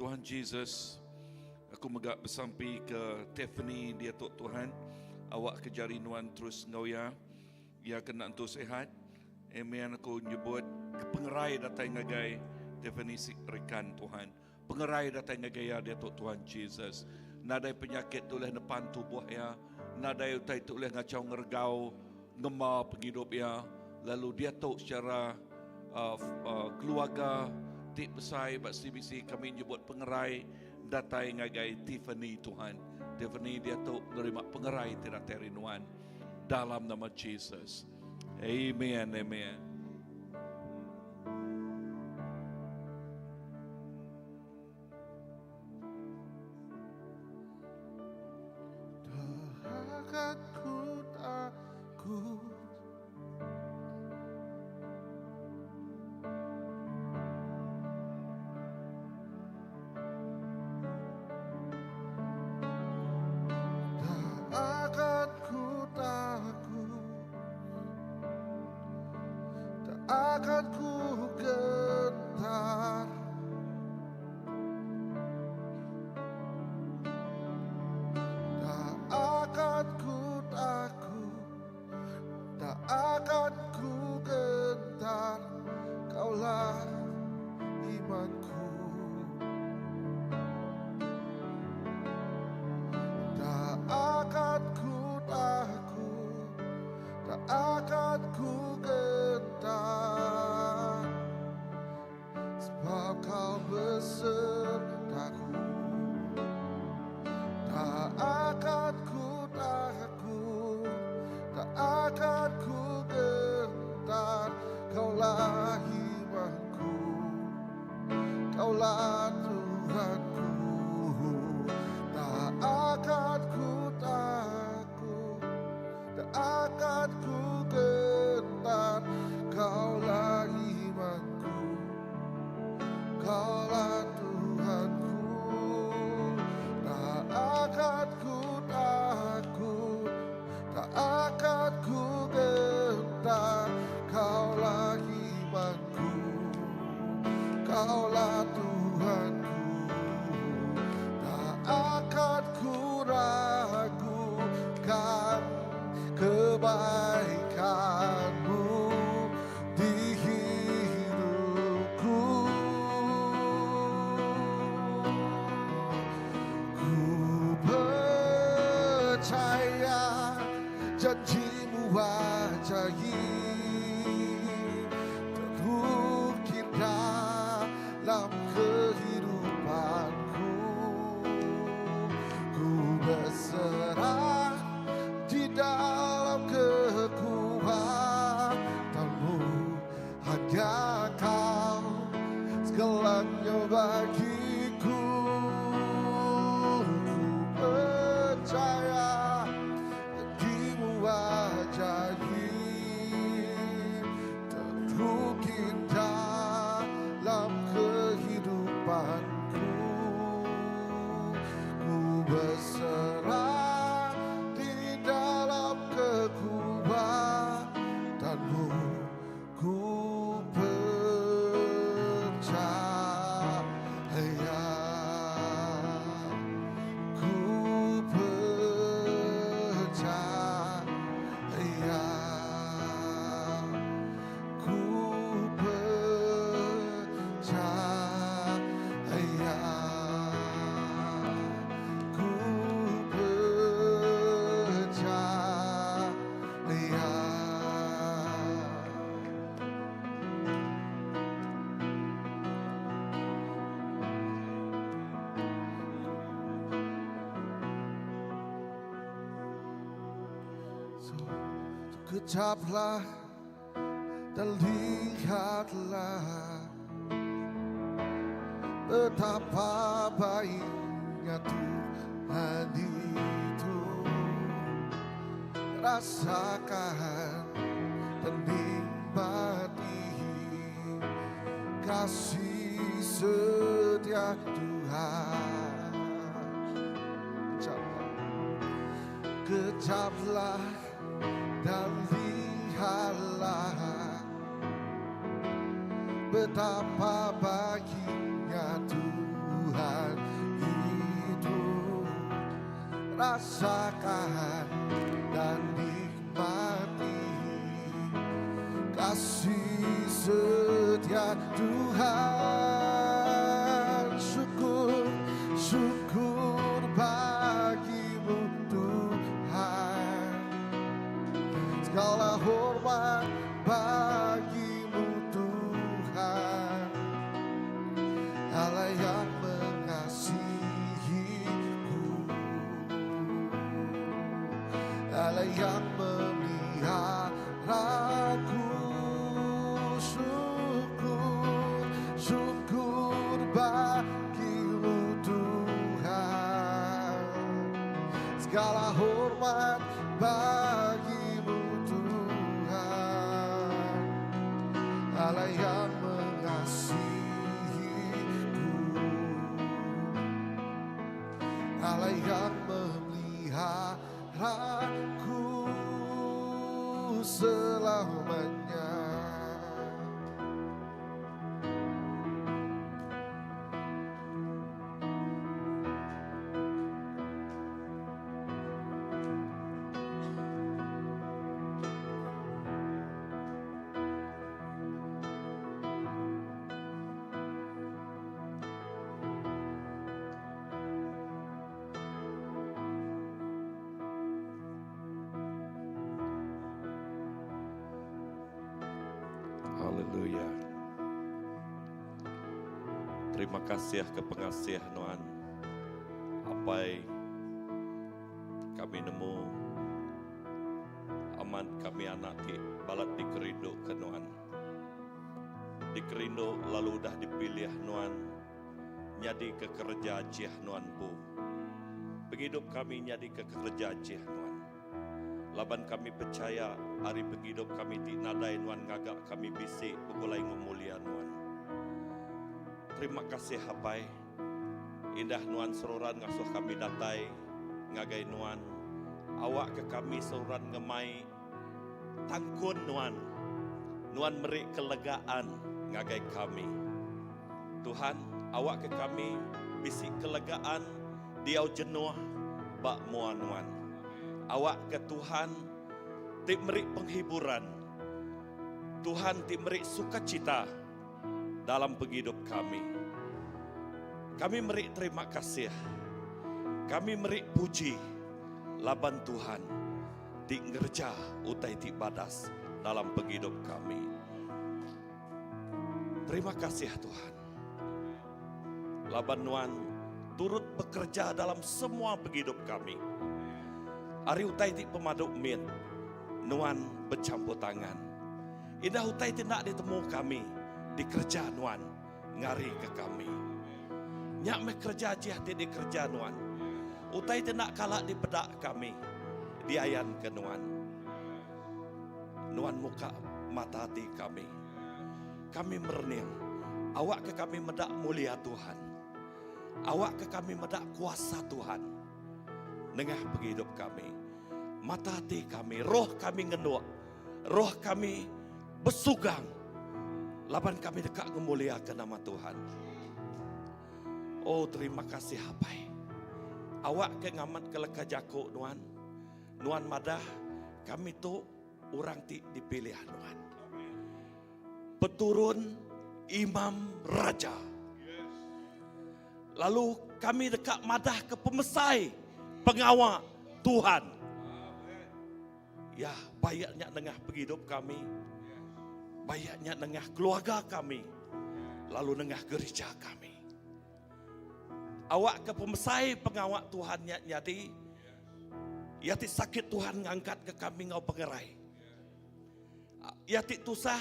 Tuhan Jesus, aku mega besampi ke Tiffany diatu Tuhan, awak ke jari nuan terus enggau iya, iya kena entu sihat. Amen aku nyebut ke pengerai datai ngagai Tiffany Rikan Tuhan. Pengerai datai ngagai iya diatu Tuhan Jesus. Nadai penyakit tu ulih nepan tubuh iya, nadai utai tu ulih ngachau ngeregau ngema pengidup iya. Lalu diatu secara uh, uh, keluarga ti besai ba CBC kami nyebut pengerai datai ngagai Tiffany Tuhan. Tiffany diatu nerima pengerai ti datai ari nuan dalam nama Jesus. Amen. Amen. Takkan ku takut. Tak akan ku takut, tak akan ku gentar. Tak akan ku takut, tak akan ku gentar. Kaulah imanku. Tak akan ku takut, tak akan ku gentar, sebab kau besertaku. Tak akan ku takut, tak akan ku gentar. Kaulah imanku, kaulah Tuhanku. Tak akan ku takut, tak akan ku gentar. Kaulah imanku, kaulah Tuhanku. Tak akan ku takut, tak akan ku gentar. Kaulah imanku, kaulah Tuhanku. Tak akan ku ragukan kebaikanmu di hidupku. Ku percaya janjimu ajaib terukir dalam kehidupanku. Ku berserah di dalam kekuatanmu, hanya kau segalanya bagiku. Ku percaya janjimu ajaib terukir dalam kehidupanku. Ku berserah di dalam kekuatanmu. Ku percaya, ku percaya, ku percaya, ku percaya. So, kecaplah dan lihatlah betapa baiknya Tuhan itu. Rasakan dan nikmati kasih setia Tuhan. Kecaplah, kecaplah dan lihatlah betapa baiknya Tuhan. Rasakan dan nikmati kasih setia Tuhan. Syukur, syukur bagimu Tuhan. Segala hormat bagimu Tuhan. Allah yang mengasihiku, Allah yang memeliharaku. Syukur, syukur bagimu Tuhan. Segala hormat bagimu Tuhan. Allah yang mengasihiku, Allah yang memeliharaku selamanya. Haleluya. Terima kasih ke pengasih Nuan. Apai kami nemu amat kami anak ti balat dikerindu ke Nuan. Dikerindu lalu udah dipilih Nuan nyadi ke kereja ajih Nuan pu. Pengidup kami nyadi ke kereja ajih Nuan. Laban kami pechaya ari pengidup kami ti nadai nuan ngaga kami bisi begulai enggau mulia nuan. Terima kasih Apai, indah nuan seruran ngasuh kami datai ngagai nuan awakka kami seruran ngemai tangkun nuan. Nuan meri kelegaan ngagai kami. Tuhan, awakka kami bisi kelegaan diau jenuh ba mua Nuan. Awakka Tuhan ti meri penghiburan, Tuhan ti meri sukacita dalam pengidup kami. Kami meri terima kasih. Kami meri puji laban Tuhan ti ngereja utai ti badas dalam pengidup kami. Terima kasih Tuhan. Laban Nuan turut bekereja dalam semua pengidup kami. Ari utai ti pemadu mit, Nuan bechampur tangan. Indah utai ti enda ditemu kami, dikereja Nuan ngarika kami. Nya meh kereja ajih ti dikereja Nuan. Utai ti enda kala dipeda kami, diayanka Nuan. Nuan muka mata ati kami. Kami merening. Awakka kami meda mulia Tuhan. Awakka kami meda kuasa Tuhan nengah pengidup kami. Mata ati kami, roh kami ngenduk, roh kami besugang laban kami deka ngemuliaka nama Tuhan. Oh terima kasih Apai. Awakka ngamatka leka jaku Nuan. Nuan madah kami tu orang ti dipilih Nuan. Peturun imam raja. Lalu kami deka madah ke pemesai pengawa Tuhan. Ya, bayak nya nengah pengidup kami. Bayak nya nengah keluarga kami. Lalu nengah gereja kami. Awakka pemesai pengawa Tuhan nya nyadi. Iya ti sakit Tuhan ngangkatka kami enggau pengerai. Iya ti tusah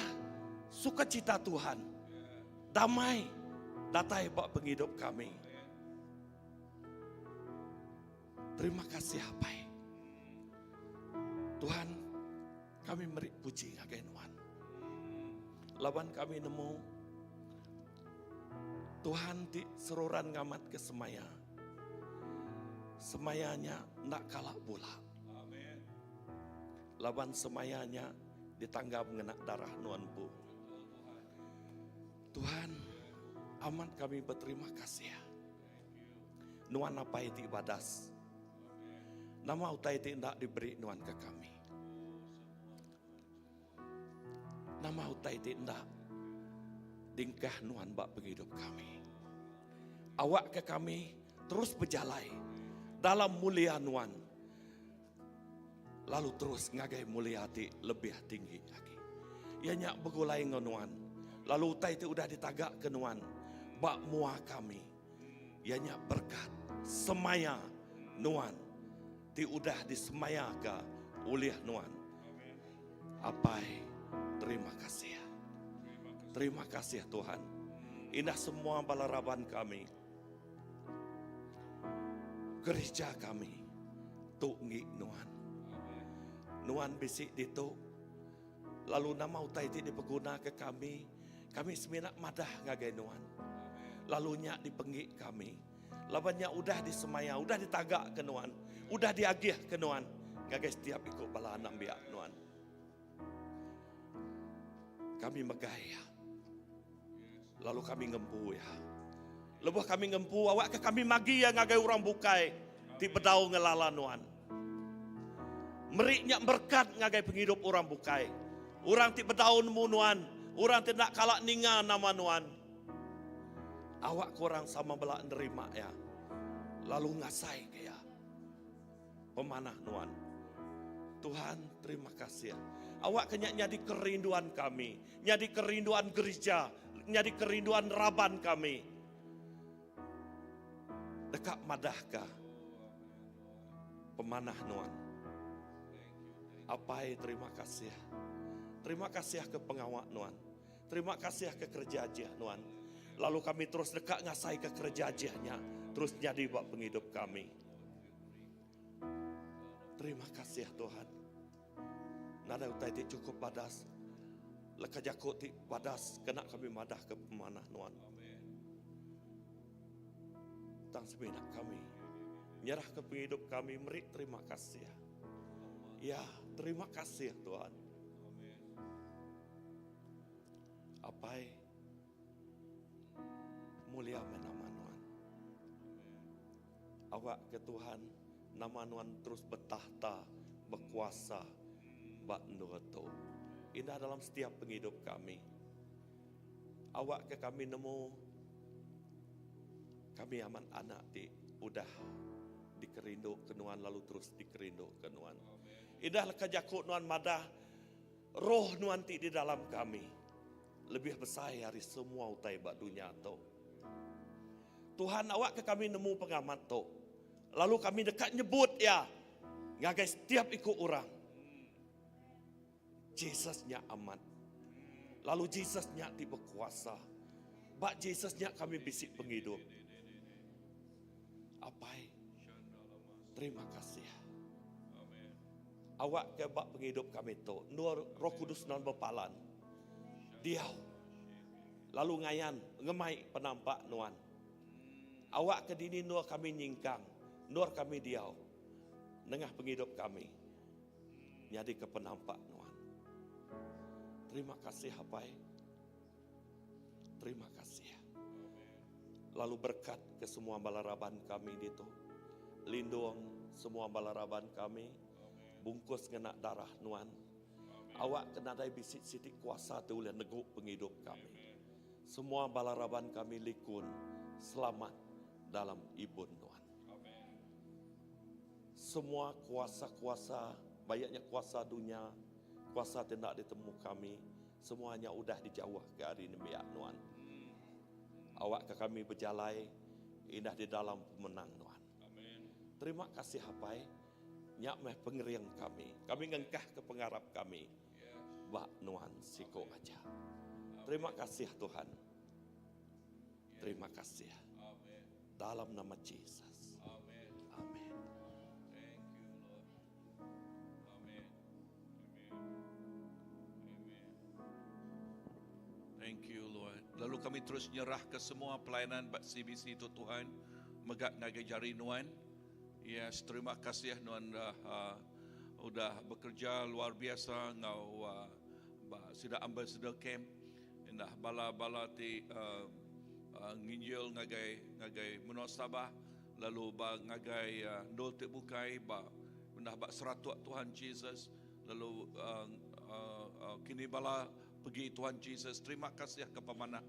sukacita Tuhan. Damai datai ba pengidup kami. Terima kasih Apai. Tuhan kami meri puji ngagai Nuan. Laban kami nemu Tuhan ti seruran ngamatka semaya. Semaya nya enda kala bula. Laban semaya nya ditanggam ngena darah Nuan empu. Tuhan, amat kami beterima kasih. Nuan Apai ti badas. Nama utai ti enda diberi nuan ke kami? Nama utai ti enda dingkah nuan ba pengidup kami? Awakka kami terus bejalai dalam mulia nuan lalu terus ngagai mulia ti lebih tinggi agi. Iya nya begulai enggau nuan lalu utai ti udah ditagaka nuan ba mua kami iya nya berekat semaya nuan ti udah disemayaka ulih nuan. Apai, terima kasih. Terima kasih Tuhan. Indah semua bala raban kami. Gereja kami tu ngi nuan. Nuan bisi ditu. Lalu nama utai ti dipegunaka kami, kami semina madah ngagai nuan. Lalu nya dipenggi kami. Laban nya udah disemaya, udah ditagaka nuan, udah diagihka nuan ngagai setiap iku bala anak biak nuan. Kami megai iya. Lalu kami ngempu iya. Lebuh kami ngempu, awakka kami magi iya ngagai orang bukai ti bedau ngelala nuan. Meri nya berkat ngagai pengidup orang bukai. Orang ti bedau nemu nuan, orang ti enda kala ninga nama nuan. Awak ke orang sama bela nerima iya lalu ngasaika iya pemanah nuan. Tuhan, terima kasih. Awak ke nya nyadi kerinduan kami, nyadi kerinduan gerija, nyadi kerinduan raban kami. Deka madahka pemanah nuan. Apai, terima kasih. Terima kasih ke pengawa nuan. Terima kasih ke kereja ajih nuan. Lalu kami terus deka ngasaika kereja ajih nya terus nyadi ba pengidup kami. Terima kasih Tuhan. Nadai utai ti cukup badas. Leka jaku ti badas kena kami madah ke pemanah nuan. Tang semina kami nyerah ke pengidup kami meri terima kasih. Ya, terima kasih Tuhan. Apai, mulia meh nama nuan. Awak ke Tuhan, nama nuan terus betahta, bekuasa ba endur tu. Indah dalam setiap pengidup kami. Awak ke kami nemu kami amat anak ti udah dikerindu ke nuan lalu terus dikerindu ke nuan. Indah leka jaku nuan madah Roh nuan ti di dalam kami lebih besai ari semua utai ba dunya tu. Tuhan awakka kami nemu pengamat tu, lalu kami deka nyebut iya ngagai setiap iku orang. Jesus nya amat. Lalu Jesus nya ti bekuasa. Ba Jesus nya kami bisi pengidup. Apai, terima kasih. Awak ke ba pengidup kami tu, endur Roh Kudus nuan bepalan. Diau. Lalu ngayan ngemai penampak nuan. Awak ke dini endur kami nyingkang, endur kami diau. Nengah pengidup kami nyadi ke penampak nuan. Terima kasih Apai. Terima kasih. Lalu berkat ke semua bala raban kami ditu. Lindung semua bala raban kami. Bungkus ngena darah nuan. Awak ke nadai bisi siti kuasa ti ulih negu pengidup kami. Semua bala raban kami likun, selamat dalam ibun nuan. Semua kuasa-kuasa, bayaknya kuasa dunya, kuasa ti enda ditemu kami, Semua nya udah dijauhka ari nembiak Nuan. Awakka kami bejalai indah di dalam pemenang Nuan. Terima kasih Apai, nya meh pengering kami. Kami ngengkahka pengarap kami ba Nuan siku aja. Terima kasih Tuhan. Terima kasih. Dalam nama Jesus. Amen. Thank you Lord. Lalu kami terus nyerah ke semua pelayanan ba CBC tu Tuhan mega ngagai jari nuan. Yes, terima kasih nuan dah uh, udah bekerja luar biasa ngau uh, ba sida ambassador camp indah bala-bala ti uh, uh, nginjil ngagai ngagai menua Sabah lalu ba ngagai uh, ndul ti bukai ba. Udah ba Seratuk Tuhan Jesus lalu uh, uh, uh, kini bala pegi Tuhan Jesus terima kasih ke pemanah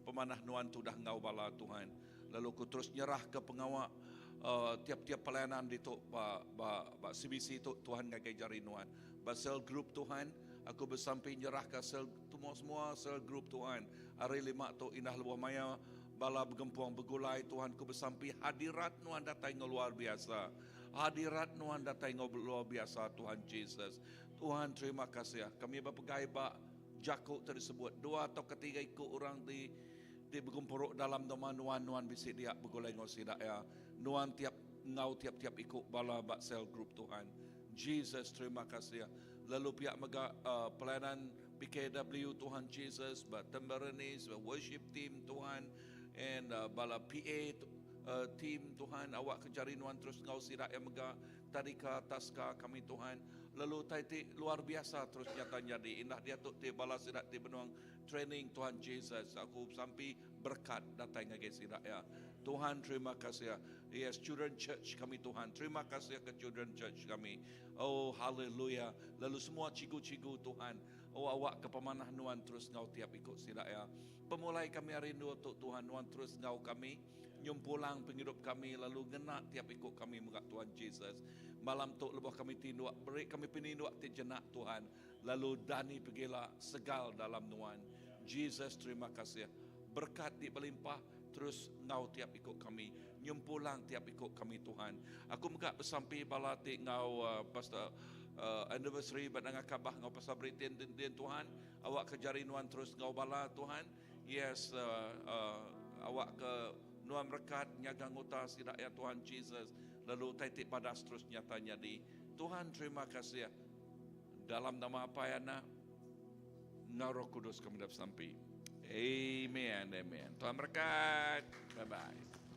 pemanah nuan tu dah ngau bala Tuhan. Lalu ku terus nyerah ke pengawa uh, tiap-tiap pelayanan di tu ba, ba, ba CBC tu Tuhan ngagai jari nuan. Ba cell group Tuhan, aku besampi nyerah ke sel semua semua cell group Tuhan. Hari lima tu indah lebuh maya bala begempung begulai Tuhan ku besampi hadirat nuan datai ngau luar biasa. Hadirat nuan datai ngau luar biasa Tuhan Jesus. Tuhan terima kasih. Kami berpegai ba jaku tersebut. Dua atau ketiga ikut orang di di begempuruk dalam nama nuan nuan bisi dia begulai ngau sida ya. Nuan tiap ngau tiap-tiap ikut bala bak cell group Tuhan. Jesus terima kasih. Lalu pihak mega uh, pelayanan PKW Tuhan Jesus, ba tambourines, ba worship team Tuhan and uh, bala PA uh, team Tuhan awak kejari nuan terus ngau sida yang mega tadika taska kami Tuhan. Lalu tai ti luar biasa terus nyata jadi indah dia tu ti bala sida ti benuang training Tuhan Jesus. Aku sampai berkat datang ngagai sida ya. Tuhan terima kasih ya. Yes, children church kami Tuhan. Terima kasih ke children church kami. Oh, haleluya. Lalu semua cikgu-cikgu Tuhan. Oh, awak ke pemanah nuan terus ngau tiap ikut sida ya. Pemulai kami hari nu tu Tuhan nuan terus ngau kami. Nyumpulang penghidup kami lalu ngena tiap ikut kami megak Tuhan Jesus. Malam tu lebuh kami tinduk, beri kami peninduk ti jenak Tuhan. Lalu dani pegila segal dalam nuan. Jesus terima kasih. Berkat di berlimpah terus ngau tiap ikut kami. Nyempulang tiap ikut kami Tuhan. Aku megak bersampi bala ti ngau uh, pastor uh, anniversary badang kabah ngau pasal beritin din Tuhan. Awak kejari nuan terus ngau bala Tuhan. Yes, uh, uh, awak ke nuan berkat nyaga nguta sida ya Tuhan Jesus. Lalu titik badas terus nyatanya di Tuhan terima kasih. Dalam nama apa ya nak? Ngau Kudus kami dapat sampai. Amen, amen. Tuhan berkat. Bye-bye.